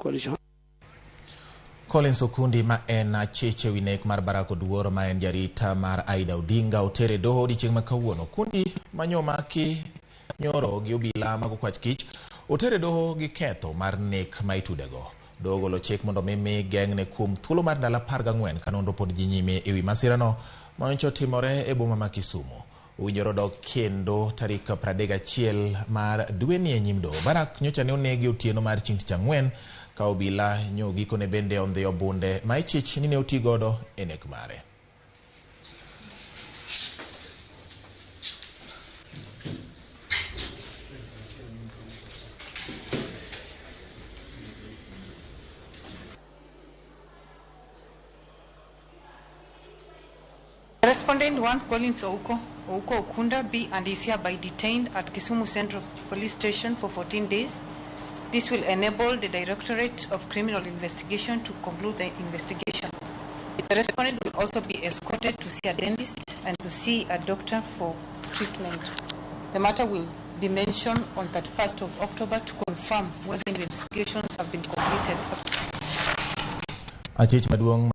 Coalition. Collins Okundi ma en acheche wi nek mar Barack Oduor ma en jarita mar Aida Odinga otere doho odiechieng' ma kawuono. Okundi manyomaki nyoro gi obila mag okwach kich otere doho gi ketho mar nek ma itudego. Doho ogolo chik mondo mi geng'ne kuom thuolo mar ndalo 14 ka nonro pod dhi nyime ewi masirano ma nyocha otimore e boma ma Kisumu. Owinjore odok kendo tarik 31 mar dweni e nyim doho. Barack nyocha ne onegi otieno mar chieng' tich ang'wen ka obila nyo gikone bende ondhiyo bunde ma ichich ni ne oti godo e nek mare. Respondent 1 Collins Ouko Okunda be and is hereby detained at Kisumu Central Police Station for 14 days. This will enable the Directorate of Criminal Investigation to conclude the investigation. The respondent will also be escorted to see a dentist and to see a doctor for treatment. The matter will be mentioned on 31st of October to confirm whether investigations have been completed. Achich maduong'